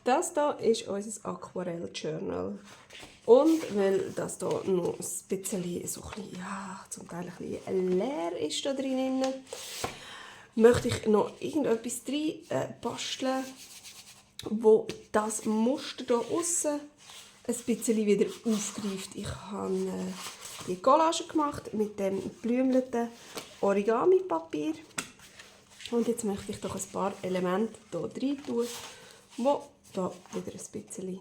Das hier ist unser Aquarell-Journal. Und weil das hier noch ein bisschen, so ein bisschen, ja, zum Teil ein bisschen leer ist da drin, möchte ich noch irgendetwas rein basteln, wo das Muster hier aussen ein bisschen wieder aufgreift. Ich habe die Collage gemacht mit dem blümleten Origami-Papier. Und jetzt möchte ich doch ein paar Elemente hier rein tun, die hier wieder ein bisschen,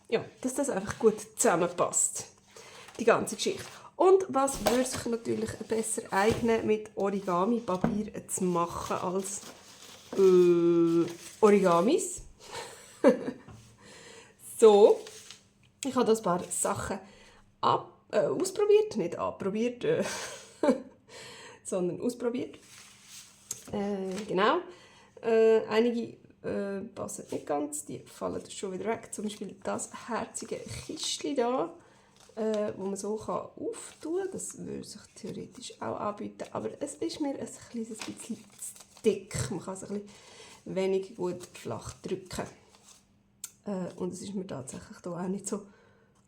ja, dass das einfach gut zusammenpasst, die ganze Geschichte. Und was würde sich natürlich besser eignen, mit Origami-Papier zu machen als Origamis. So, ich habe da ein paar Sachen ausprobiert, nicht anprobiert, sondern ausprobiert. Genau. Einige passen nicht ganz, die fallen schon wieder weg. Zum Beispiel das herzige Kistchen hier, wo man so auftun kann. Das würde sich theoretisch auch anbieten, aber es ist mir ein kleines bisschen zu dick. Man kann es ein bisschen wenig gut flach drücken. Und es ist mir tatsächlich hier auch nicht so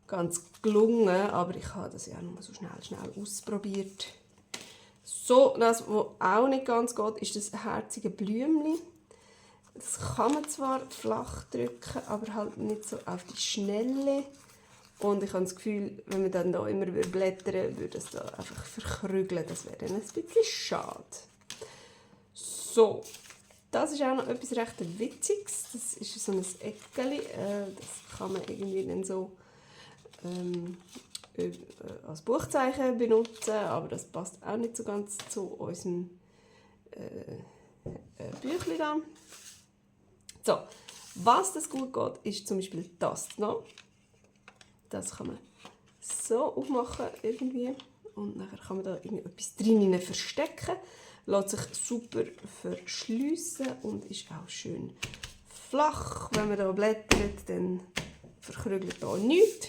ganz gelungen, aber ich habe das ja nur so schnell ausprobiert. So, das, was auch nicht ganz geht, ist das herzige Blümchen. Das kann man zwar flach drücken, aber halt nicht so auf die Schnelle. Und ich habe das Gefühl, wenn man dann da immer blättern würde, würde es da einfach verkrügeln. Das wäre dann ein bisschen schade. So, das ist auch noch etwas recht Witziges. Das ist so ein Eckeli. Das kann man irgendwie dann so als Buchzeichen benutzen, aber das passt auch nicht so ganz zu unserem Büchlein da. So, was das gut geht, ist zum Beispiel das noch. Das kann man so aufmachen irgendwie und dann kann man da irgendetwas drinnen verstecken. Lässt sich super verschliessen und ist auch schön flach. Wenn man da blättert, dann verkrügelt da nichts.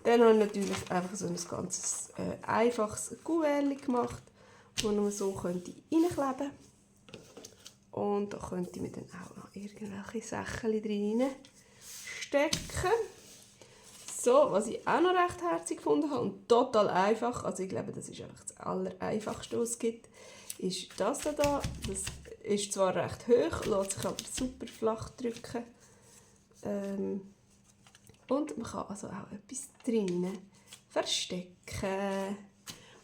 Dann habe ich natürlich einfach so ein ganz einfaches Kuvert gemacht, das man so reinkleben könnte. Und da könnte man dann auch noch irgendwelche Sachen drin stecken. So, was ich auch noch recht herzig gefunden habe und total einfach, also ich glaube, das ist einfach das Allereinfachste, was es gibt, ist das hier. Das ist zwar recht hoch, lässt sich aber super flach drücken. Und man kann also auch etwas drinnen verstecken.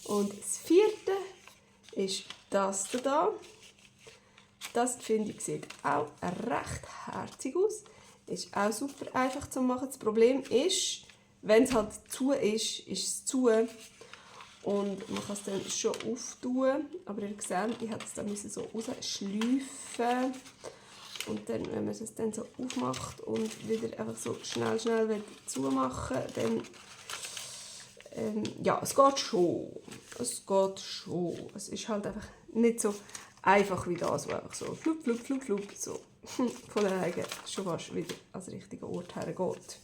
Und das vierte ist das hier. Das, finde ich, sieht auch recht herzig aus. Ist auch super einfach zu machen. Das Problem ist, wenn es halt zu ist, ist es zu. Und man kann es dann schon auftun. Aber ihr seht, ich musste es dann so rausschleifen. Und dann, wenn man es dann so aufmacht und wieder einfach so schnell wieder zumachen, dann ja, es geht schon. Es geht schon. Es ist halt einfach nicht so einfach wie das, wo einfach so flup, so von der Eigen schon fast wieder ans richtige Ort hergeht.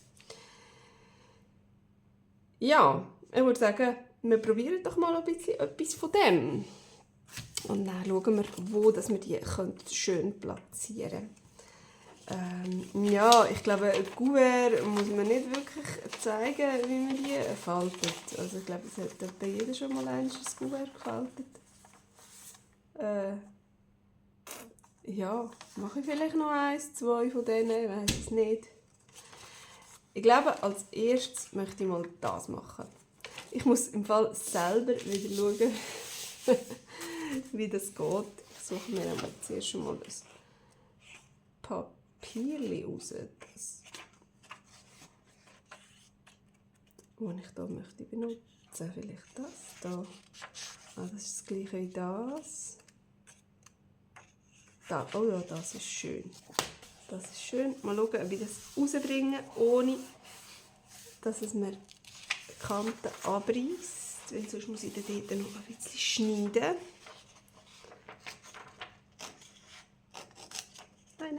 Ja, ich würde sagen, wir probieren doch mal ein bisschen etwas von dem. Und dann schauen wir, wo dass wir die schön platzieren können. Ja, ich glaube, ein Kuvert muss man nicht wirklich zeigen, wie man die faltet. Also ich glaube, es hat bei jeder schon mal ein Kuvert gefaltet. Ja, mache ich vielleicht noch 1, 2 von denen, ich weiß es nicht. Ich glaube, als erstes möchte ich mal das machen. Ich muss im Fall selber wieder schauen, wie das geht. Ich suche mir aber zuerst schon mal das Papier raus, das ich hier möchte benutzen. Vielleicht das hier. Ah, das ist das gleiche wie das. Da. Oh ja, das ist schön. Das ist schön. Mal schauen, ob ich das rausbringe, ohne dass es mir die Kanten abreißt. Weil sonst muss ich dann dort noch ein bisschen schneiden. Nein,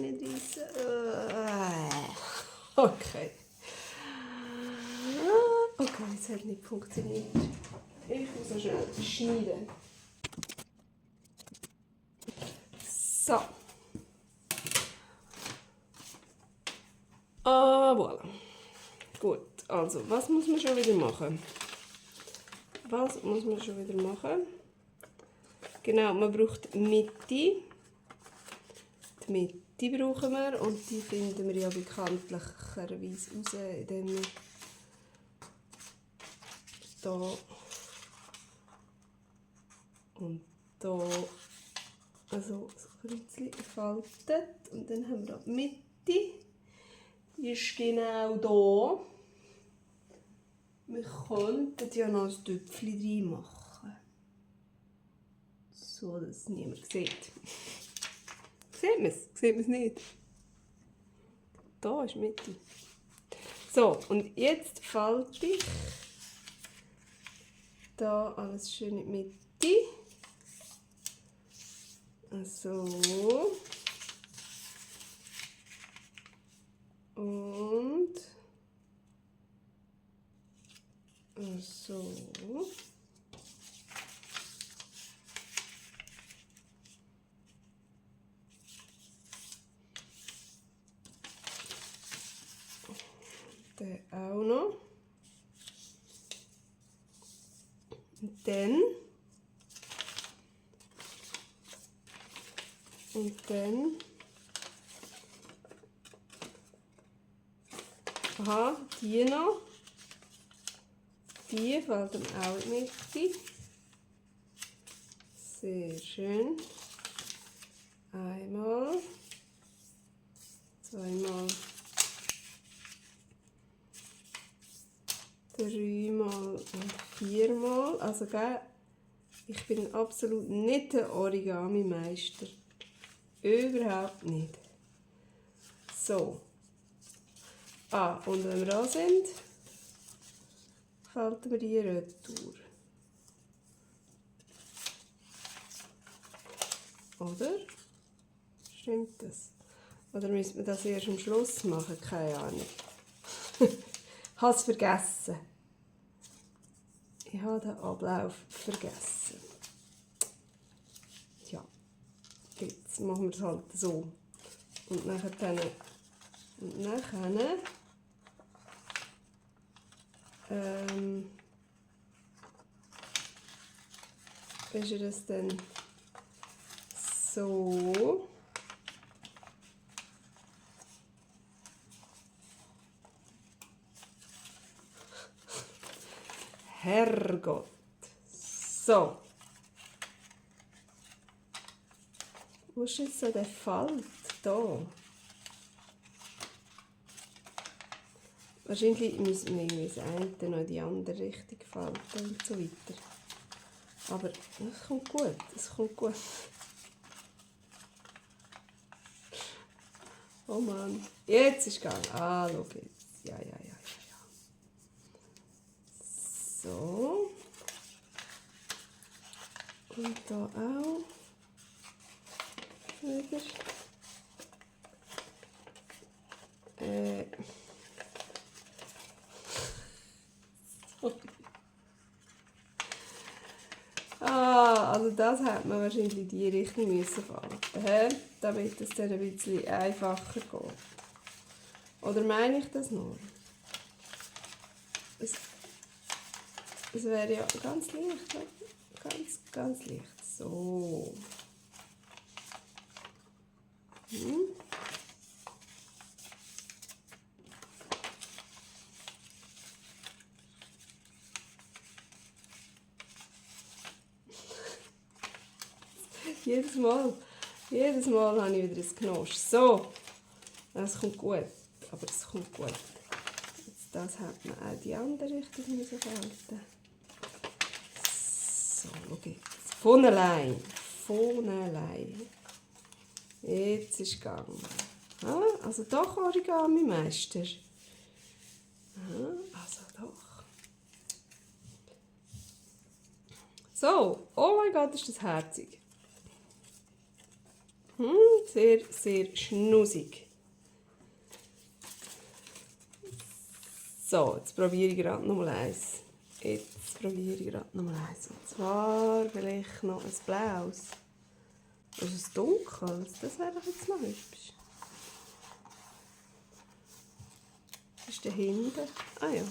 nicht reissen. Okay. Okay, es hat nicht funktioniert. Ich muss noch schnell schneiden. So. Ah, voilà. Gut, also, was muss man schon wieder machen? Was muss man schon wieder machen? Genau, man braucht die Mitte. Die Mitte brauchen wir und die finden wir ja bekanntlicherweise raus, indem wir da und da also ein bisschen faltet. Und dann haben wir da die Mitte. Die ist genau da. Wir könnten ja noch ein Töpfchen reinmachen. So, dass es niemand sieht. Sieht man es? Sieht man es nicht? Da ist die Mitte. So, und jetzt falte ich da alles schön in die Mitte. So. Und so. Der auch noch. Und dann. Aha, die noch. Die falten auch in die Mitte. Sehr schön. Einmal. Zweimal. Dreimal und viermal. Also, gell, ich bin absolut nicht der Origami-Meister. Überhaupt nicht. So. Ah, und wenn wir da sind, falten wir die retour. Oder? Stimmt das? Oder müssen wir das erst am Schluss machen? Keine Ahnung. Ich habe es vergessen. Ich habe den Ablauf vergessen. Ja, jetzt machen wir es halt so. Und nachher ist es dann so. Herrgott. So. Wo ist jetzt so der Falt? Da. Wahrscheinlich müssen wir irgendwie das eine noch in die andere Richtung falten und so weiter. Aber es kommt gut, es kommt gut. Oh Mann, jetzt ist es gegangen. Ah, schau jetzt. Ja. So. Und da auch. Wieder. Sorry. Ah, also das hat man wahrscheinlich in die Richtung müssen falten, damit es dann ein bisschen einfacher geht. Oder meine ich das nur? Es wäre ja ganz leicht, ganz leicht. So. Jedes Mal habe ich wieder ein Knosch. So, das kommt gut, aber es kommt gut. Jetzt das hat man auch die andere Richtung müssen falten. So, schau jetzt. Von allein. Jetzt ist es gegangen. Ah, also doch Origami-Meister. Also doch. So, oh mein Gott, ist das herzig. Sehr, sehr schnussig. So, jetzt probiere ich gerade nochmal eins. Und zwar vielleicht noch ein blaues. Das ist dunkel, das wäre doch jetzt noch hübsch. Das ist der hinten. Ah ja.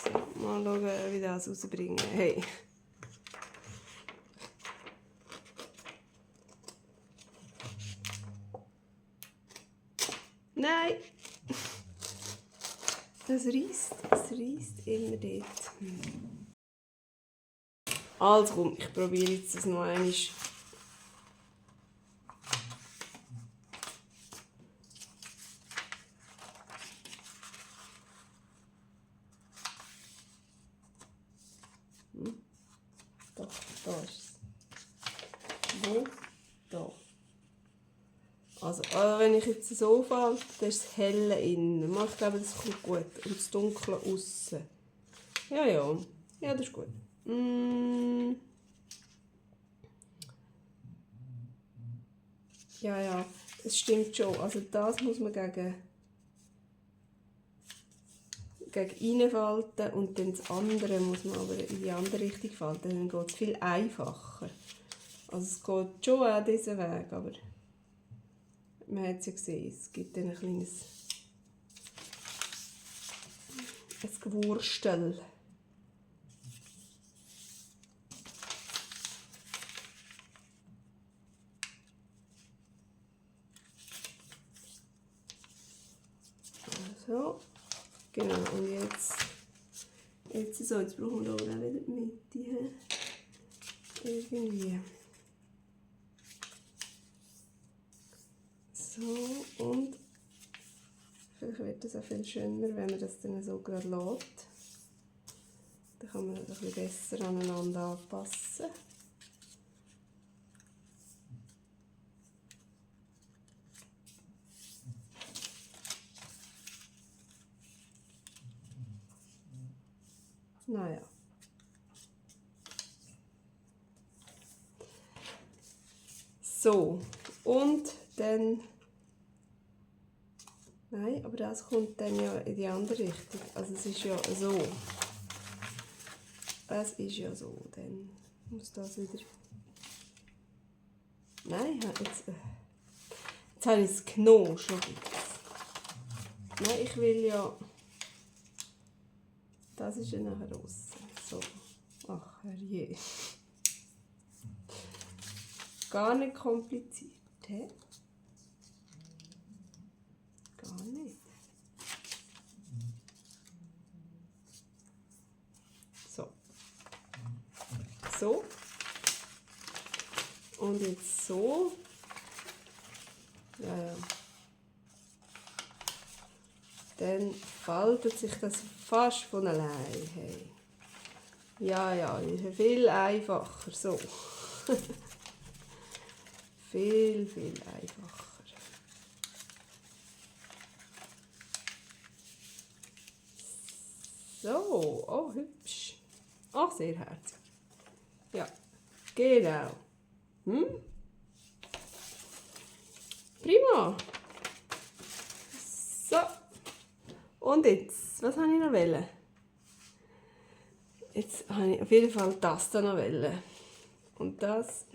So, mal schauen, wie das rausbringen. Hey. Nein! Es reisst immer dort. Also komm, ich probiere jetzt das noch einmal. Doch, da ist es. Wo? Da. Also, wenn ich jetzt so falte, dann ist das Helle innen. Ich glaube, das kommt gut. Und das Dunkle aussen. Ja, ja. Ja, das ist gut. Ja, ja. Es stimmt schon. Also das muss man gegen reinfalten und dann das andere muss man aber in die andere Richtung falten. Dann geht es viel einfacher. Also es geht schon auch diesen Weg, aber man hat es ja gesehen, es gibt dann ein kleines Gewurstel. So, genau, und jetzt so, jetzt brauchen wir auch wieder die Mitte. Irgendwie. So, und vielleicht wird es auch viel schöner, wenn man das dann so gerade lässt. Dann kann man das ein bisschen besser aneinander anpassen. Naja. So, und dann... Nein, aber das kommt dann ja in die andere Richtung. Also es ist ja so. Es ist ja so, dann muss das wieder... Nein, jetzt habe ich es genommen schon jetzt. Nein, ich will ja... Das ist ja nachher raus. So. Ach, herrje. Gar nicht kompliziert, hä? Gar nicht. So. So. Und jetzt so. Ja, ja. Dann faltet sich das fast von allein. Hey. Ja, ja, ist viel einfacher. So. Viel, viel einfacher. So, oh, hübsch. Ach, sehr herzig. Ja, genau. Prima. So. Und jetzt, was habe ich noch wollen? Jetzt habe ich auf jeden Fall das da noch wollen. Und das...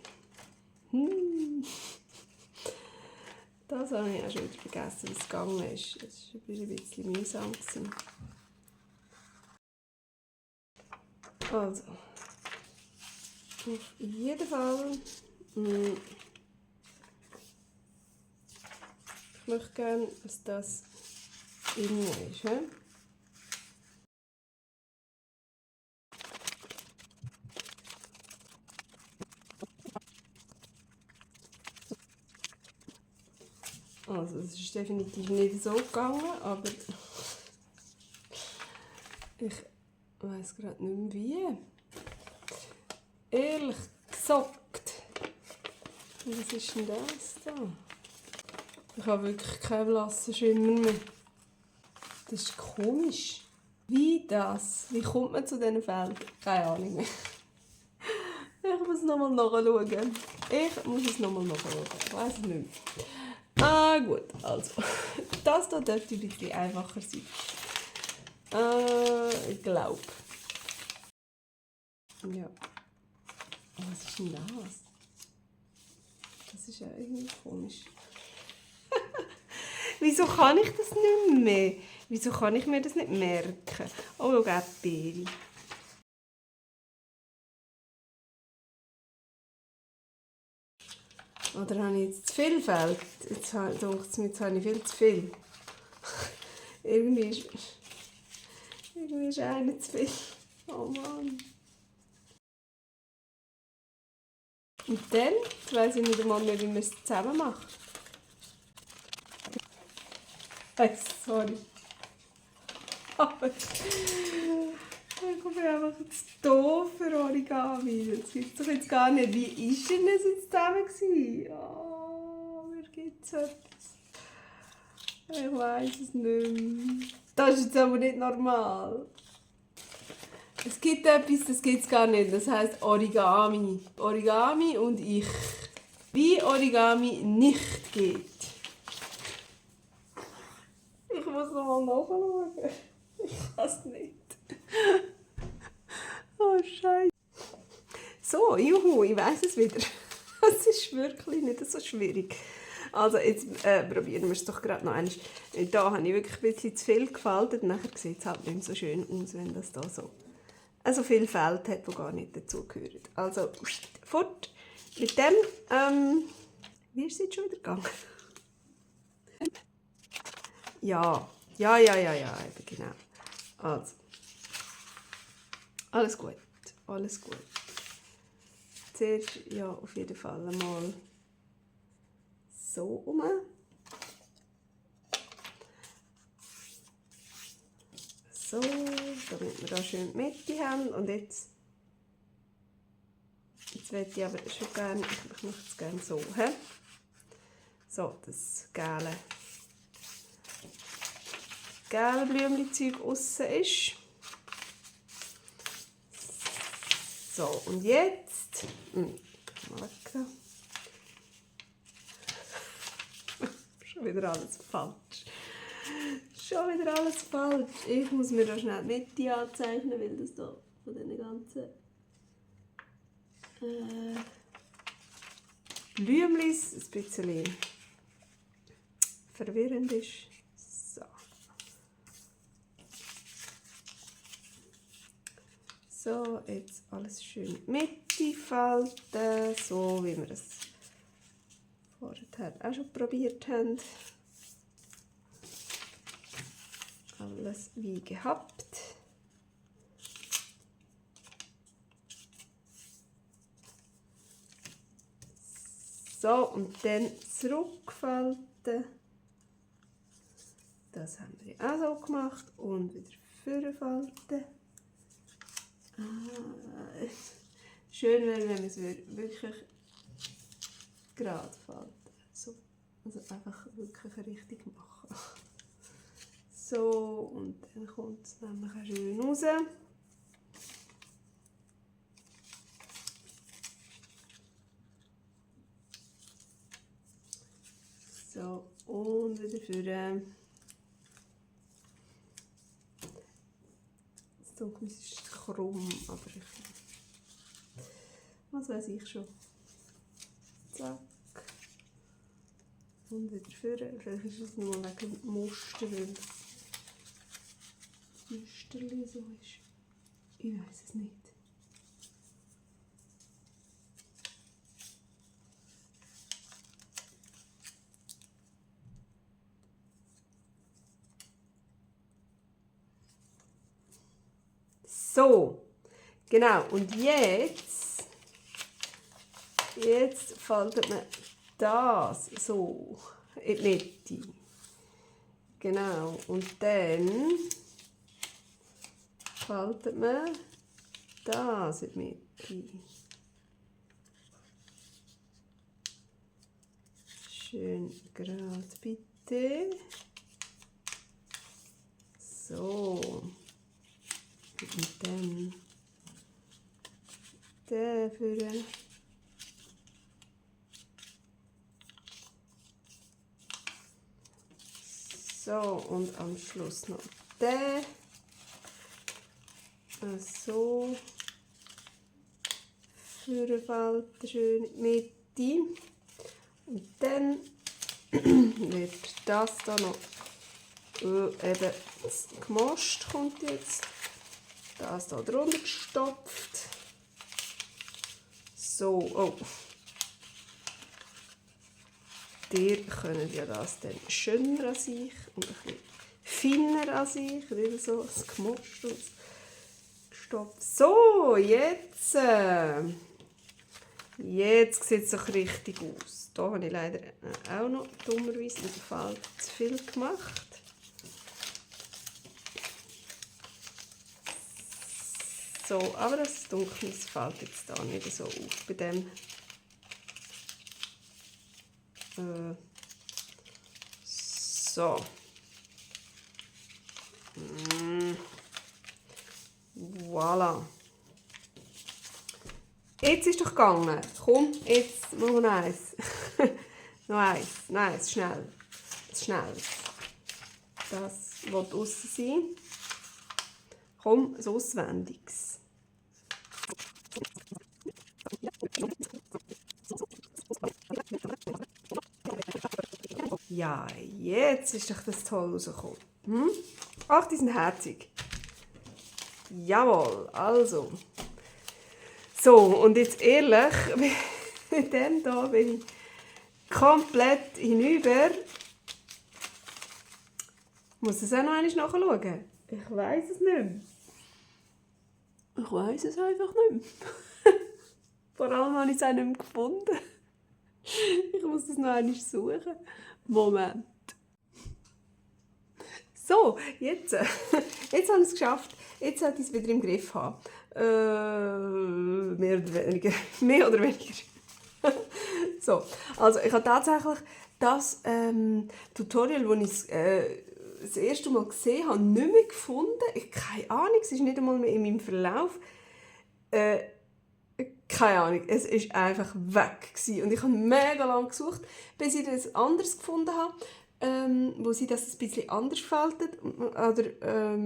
Das habe ich auch schon wieder vergessen, wie es gegangen ist. Das war ein bisschen mühsam. Also, auf jeden Fall, ich möchte gerne, dass das innen ist. He? Also, es ist definitiv nicht so gegangen, aber ich weiß gerade nicht mehr wie. Ehrlich gesagt. Was ist denn das da? Ich habe wirklich keinen blassen Schimmer mehr. Das ist komisch. Wie das? Wie kommt man zu diesen Feldern? Keine Ahnung mehr. Ich muss nochmal nachschauen. Ich weiß es nicht mehr. Ah, gut, also. Das hier dürfte ein bisschen einfacher sein. Ich glaube. Ja. Was ist denn das? Das ist ja irgendwie komisch. Wieso kann ich das nicht mehr? Wieso kann ich mir das nicht merken? Oh, schau, Beere. Oder habe ich jetzt zu viel Feld? Jetzt habe ich viel zu viel. irgendwie ist einer zu viel. Oh Mann. Und dann, jetzt weiss ich nicht einmal mehr, wie man es zusammen macht. Sorry. Aber ich bin einfach zu doof für Origami. Das gibt es doch jetzt gar nicht. Wie ist denn das jetzt zusammen gewesen? Oh, mir gibt es etwas. Ich weiss es nicht mehr. Das ist jetzt aber nicht normal. Es gibt etwas, das gibt es gar nicht. Das heisst Origami. Origami und ich. Wie Origami nicht geht. Ich muss nochmal nachschauen. Ich kann es nicht. Oh, Scheiße. So, juhu, ich weiss es wieder. Es ist wirklich nicht so schwierig. Also, jetzt probieren wir es doch gerade noch einmal. Da habe ich wirklich ein bisschen zu viel gefaltet. Nachher sieht es halt nicht so schön aus, wenn das da so also viel Feld hat, die gar nicht dazugehören. Also, fort mit dem. Wie ist es jetzt schon wieder gegangen? Ja, eben genau. Also, alles gut, alles gut. Zuerst, ja, auf jeden Fall einmal so rum. So, damit wir da schön die Mitte haben. Und jetzt möchte ich aber schon gerne, ich möchte es gerne so, he? So, das gelbe Blümchen-Zeug aussen ist. So, und jetzt, mal weg da. Schon wieder alles falsch. Schon wieder alles falsch. Ich muss mir da schnell die Mitte anzeichnen, weil das da von diesen ganzen Blümlis ein bisschen verwirrend ist. So. So, jetzt alles schön in die Mitte falten, so wie wir es vorher auch schon probiert haben. Alles wie gehabt. So, und dann zurückfalten. Das haben wir auch so gemacht. Und wieder vorfalten. Schön wäre, wenn wir es wirklich gerade falten. So, also einfach wirklich richtig machen. So, und dann kommt es nämlich auch schön raus. So, und wieder für so, es ist krumm, aber was weiß ich schon. Zack. Und wieder führen. Vielleicht ist es nur wegen dem Muster, weil das Musterli so ist. Ich weiß es nicht. So, genau. Und jetzt faltet man das so in die Mitte. Genau. Und dann faltet man das in die Mitte. Schön gerade bitte. So. Und dann dafür. So, und am Schluss noch der. So. Führen falten schön in die Mitte. Und dann wird das da noch eben das Gmast kommt jetzt. Das da drunter gestopft. So, oh. Ihr könnt ja das dann schöner als ich und ein bisschen feiner als ich. Wieder so das Gmast und gestopft. So, jetzt. Jetzt sieht es doch richtig aus. Hier habe ich leider auch noch dummerweise mit dem Falten zu viel gemacht. So, aber das Dunkle fällt jetzt da nicht so auf bei dem. So. Voilà. Jetzt ist doch gegangen. Komm, jetzt machen wir noch eins. Noch eins. Nein, schnell. Schnell. Das wird aussen sein. Komm, so Auswendiges. Ja, jetzt ist doch das toll rausgekommen. Ach, die sind herzig. Jawohl, also. So, und jetzt ehrlich, mit dem hier bin ich komplett hinüber. Ich muss es auch noch einmal nachschauen. Ich weiss es nicht mehr. Ich weiss es einfach nicht mehr. Vor allem habe ich es auch nicht mehr gefunden. Ich muss es noch einmal suchen. Moment. So, jetzt habe ich es geschafft. Jetzt sollte ich es wieder im Griff haben. Mehr oder weniger. Mehr oder weniger. So, also ich habe tatsächlich das Tutorial, das ich das erste Mal gesehen habe, nicht mehr gefunden. Keine Ahnung, es ist nicht einmal mehr in meinem Verlauf. Keine Ahnung, es war einfach weg gewesen. Und ich habe mega lange gesucht, bis ich das anderes gefunden habe, wo sie das ein bisschen anders faltet. Oder,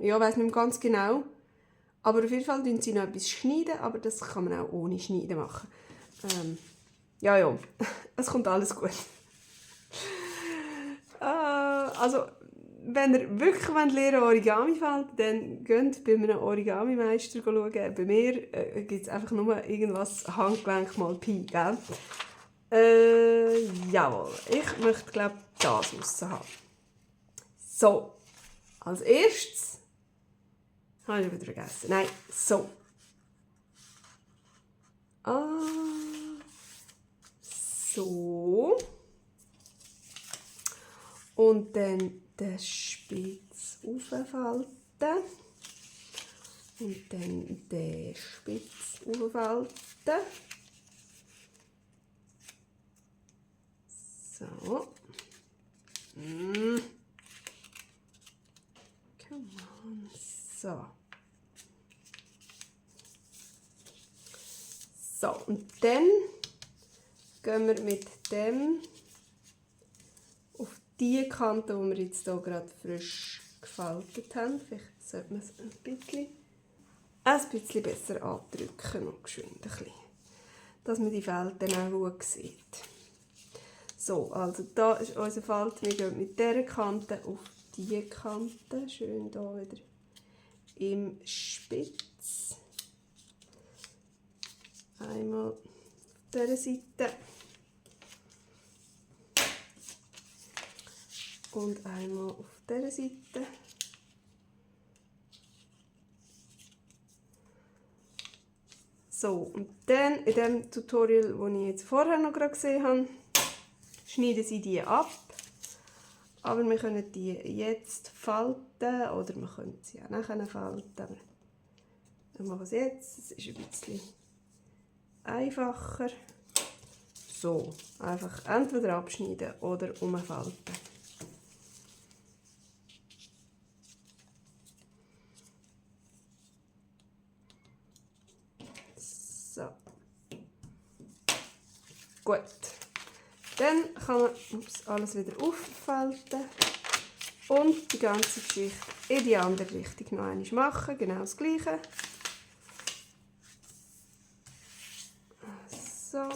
ja, ich weiss nicht mehr ganz genau. Aber auf jeden Fall schneiden sie noch etwas schneiden, aber das kann man auch ohne Schneiden machen. Ja, es kommt alles gut. Also, wenn ihr wirklich lernen Origami falten, dann geht bei einem Origami-Meister schauen. Bei mir gibt es einfach nur irgendwas Handgelenk mal Pi, gell? Jawohl, ich möchte, glaube ich, das draussen haben. So, als erstes habe ich wieder vergessen. Nein, so. So. Und dann den Spitz auffalten. Und dann den Spitz auffalten. So. Come on. So. So, und dann gehen wir mit dem auf die Kante, die wir jetzt hier gerade frisch gefaltet haben. Vielleicht sollte man es ein bisschen besser andrücken, noch geschwind ein bisschen, dass man die Falten auch gut sieht. So, also da ist unser Falt. Wir gehen mit dieser Kante auf diese Kante. Schön hier wieder im Spitz. Einmal auf dieser Seite. Und einmal auf dieser Seite. So, und dann in dem Tutorial, das ich jetzt vorher noch gerade gesehen habe, schneiden Sie die ab. Aber wir können die jetzt falten oder wir können sie auch nachher falten. Wir machen es jetzt, es ist ein bisschen einfacher. So, einfach entweder abschneiden oder umfalten. So. Gut. Dann kann man alles wieder auffalten und die ganze Geschichte in die andere Richtung noch einmal machen. Genau das Gleiche. So.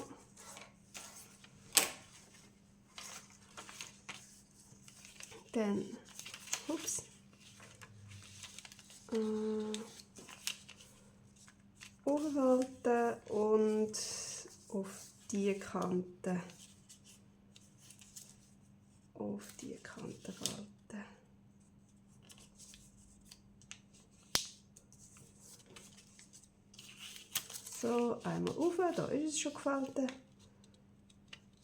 Dann, ups, aufhalten und auf die Kante falten. So, einmal rauf, da ist es schon gefaltet.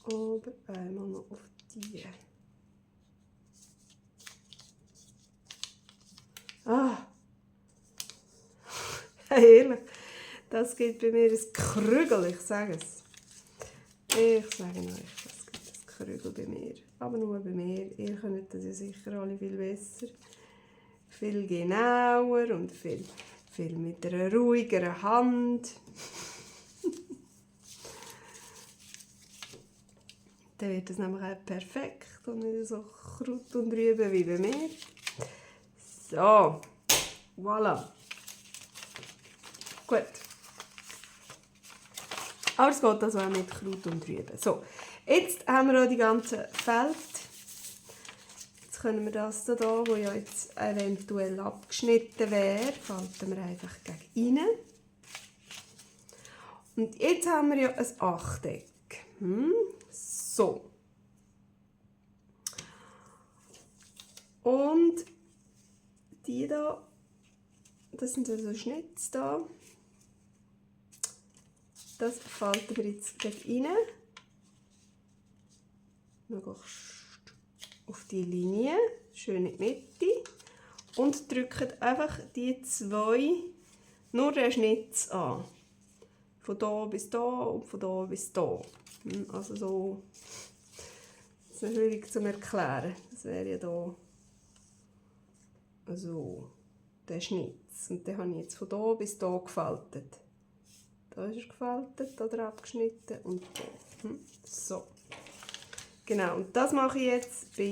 Oben einmal noch auf die. Ah! Ehrlich, das gibt bei mir ein Krügel, ich sage es. Ich sage euch, das gibt ein Krügel bei mir. Aber nur bei mir. Ihr könnt das ja sicher alle viel besser. Viel genauer und viel mit einer ruhigeren Hand. Dann wird das nämlich auch perfekt und nicht so Kraut und Rüben wie bei mir. So, voilà. Gut. Aber es geht also auch mit Kraut und Rüben. So, jetzt haben wir auch die ganzen Feld. Jetzt können wir das hier, wo ja jetzt eventuell abgeschnitten wäre, falten wir einfach gegen rein. Und jetzt haben wir ja ein Achteck. So. Und die da, das sind also Schnitze da. Das falten wir jetzt gegen rein. Möglichst auf die Linie, schön in die Mitte. Und drücken einfach die zwei, nur den Schnitz an. Von da bis da und von da bis da. Also so, das ist schwierig zu erklären. Das wäre ja da so, der Schnitz. Und den habe ich jetzt von da bis da gefaltet. Da ist er gefaltet oder abgeschnitten und da. So. Genau, und das mache ich jetzt bei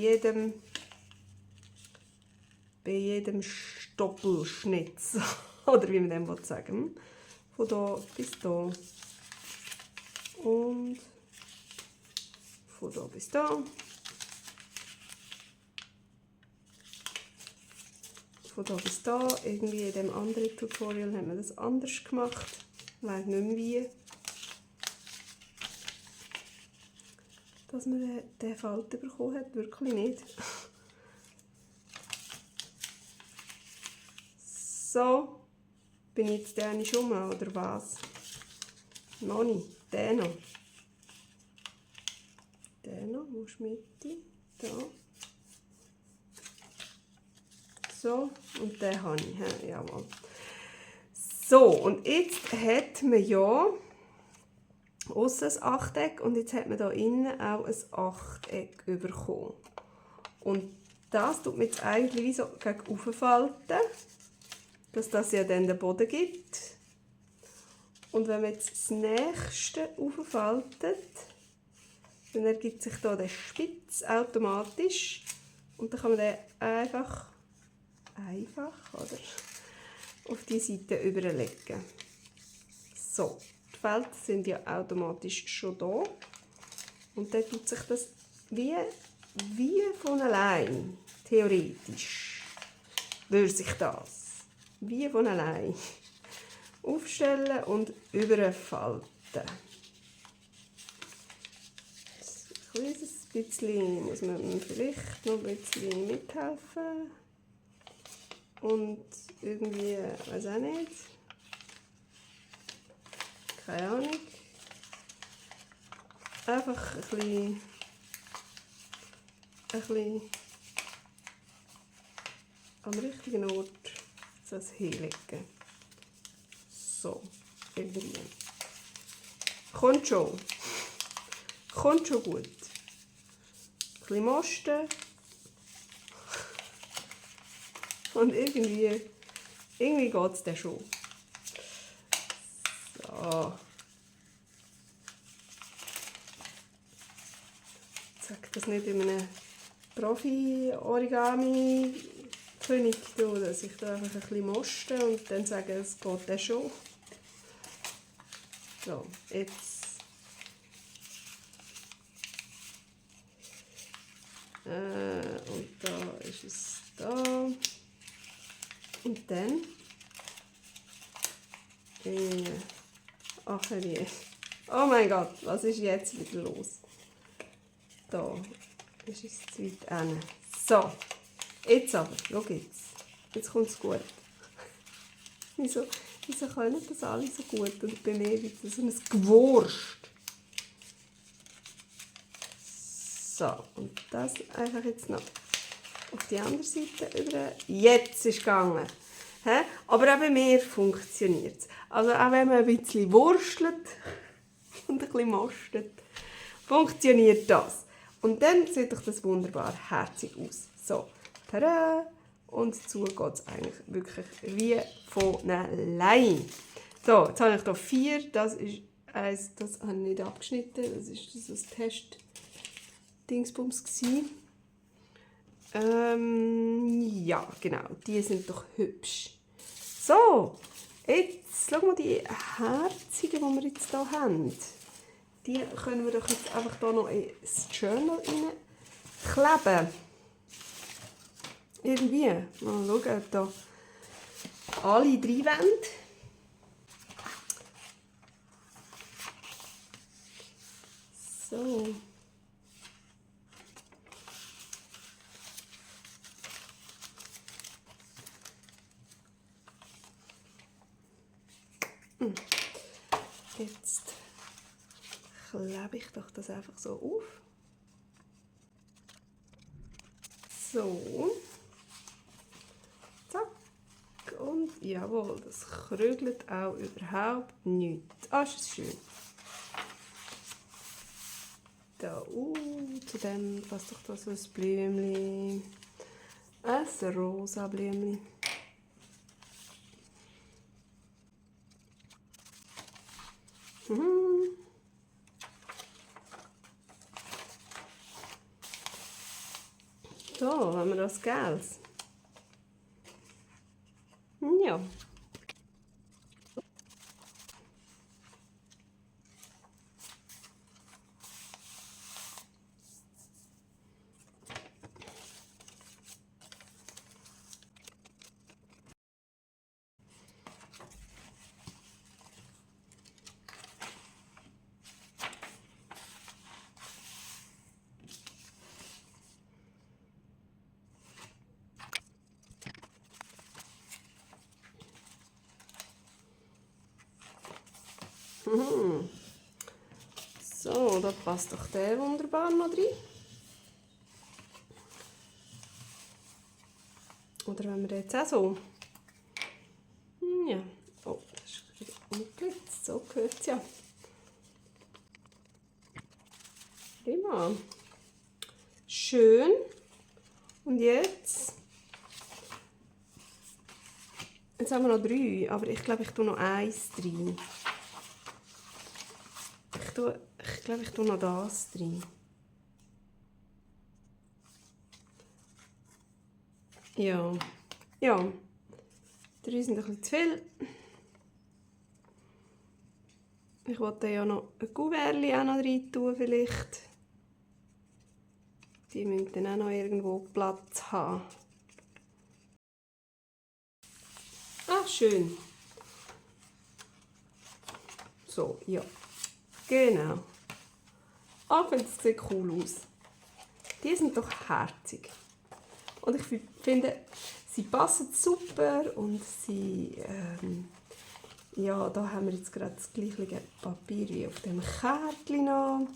jedem Stoppelschnitz. Oder wie man dem sagen will. Von da bis da. Und von da bis da. Von da bis da. Irgendwie in dem anderen Tutorial haben wir das anders gemacht. Ich weiß nicht mehr wie. Dass man den Falten bekommen hat, wirklich nicht. So, bin ich jetzt den schon mal, oder was? Noch nicht, den noch. Den noch, wo ist die Mitte? Da. So, und den habe ich, jawohl. So, und jetzt hat man ja aussen ein Achteck und jetzt hat man hier innen auch ein Achteck bekommen. Und das tut man jetzt eigentlich wie so gegen oben falten, dass das ja dann den Boden gibt. Und wenn man jetzt das nächste auffaltet, dann ergibt sich hier der Spitz automatisch und dann kann man den einfach oder, auf die Seite überlegen. So. Die Felder sind ja automatisch schon da. Und dann tut sich das wie von allein, theoretisch, würde sich das wie von allein aufstellen und überfalten. Ein kleines bisschen muss man vielleicht noch ein bisschen mithelfen. Und irgendwie, weiß auch nicht. Keine Ahnung. Einfach ein bisschen am richtigen Ort das hinlegen. So, irgendwie. Kommt schon. Kommt schon gut. Ein bisschen Mosten. Und irgendwie geht es dann schon. So. Ich sage das nicht in einem Profi-Origami-König, dass ich da einfach ein bisschen moste und dann sage, es geht dann schon. So, jetzt ist es da. Und dann... Ach je. Oh mein Gott, was ist jetzt wieder los? Da ist es zu weit hin. So, jetzt aber, schau jetzt. Jetzt kommt es gut. Wieso können das alle so gut und bei mir wird das so ein Gewurst. So, und das einfach jetzt noch auf die andere Seite über. Jetzt ist es gegangen. Aber auch bei mir funktioniert es. Also auch wenn man ein bisschen wurstelt und ein bisschen mostet, funktioniert das. Und dann sieht doch das wunderbar herzig aus. So, tada! Und zu geht es eigentlich wirklich wie von allein. So, jetzt habe ich hier 4. Das ist eins, das habe ich nicht abgeschnitten. Das war so ein Test-Dingsbums. Ja, genau. Die sind doch hübsch. So, jetzt schauen wir die herzigen, die wir jetzt hier haben. Die können wir doch jetzt einfach hier noch ins Journal kleben. Irgendwie. Mal schauen, ob da alle 3 wollen. So. Jetzt klebe ich doch das einfach so auf. So. Zack. Und jawohl, das krügelt auch überhaupt nichts. Ah, ist das schön. Da, zu dem passt doch da so ein Blümchen. Ein rosa Blümchen. So, haben wir das Gels. Ja. So, da passt doch der wunderbar noch rein. Oder wenn wir jetzt auch so... Ja. Oh, das ist wieder umgeblitzt. So gehört es ja. Prima. Schön. Und jetzt... Jetzt haben wir noch 3, aber ich glaube, ich tue noch 1 rein. Ich glaube, ich tue noch das rein. Ja. Ja. 3 sind ein bisschen zu viel. Ich wollte ja noch ein Kuvertchen auch noch rein tun, vielleicht. Die müssen dann auch noch irgendwo Platz haben. Ach, schön. So, ja. Genau. Ah, ich finde, das sieht cool aus. Die sind doch herzig. Und ich finde, sie passen super und sie... ja, da haben wir jetzt gerade das gleiche Papier wie auf dem Kärtchen noch.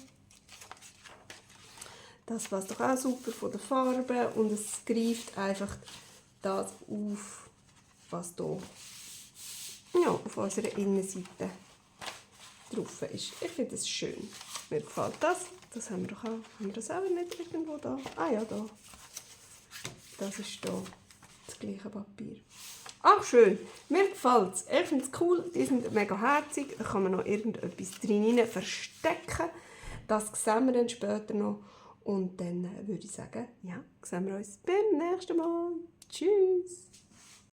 Das passt doch auch super von der Farbe und es greift einfach das auf, was hier ja, auf unserer Innenseite drauf ist. Ich finde es schön. Mir gefällt das. Das haben wir doch auch. Haben wir das auch nicht irgendwo da? Ah ja, da. Das ist hier das gleiche Papier. Ach, schön. Mir gefällt es. Ich finde es cool. Die sind mega herzig. Da kann man noch irgendetwas drin verstecken. Das sehen wir dann später noch. Und dann würde ich sagen, ja, sehen wir uns beim nächsten Mal. Tschüss.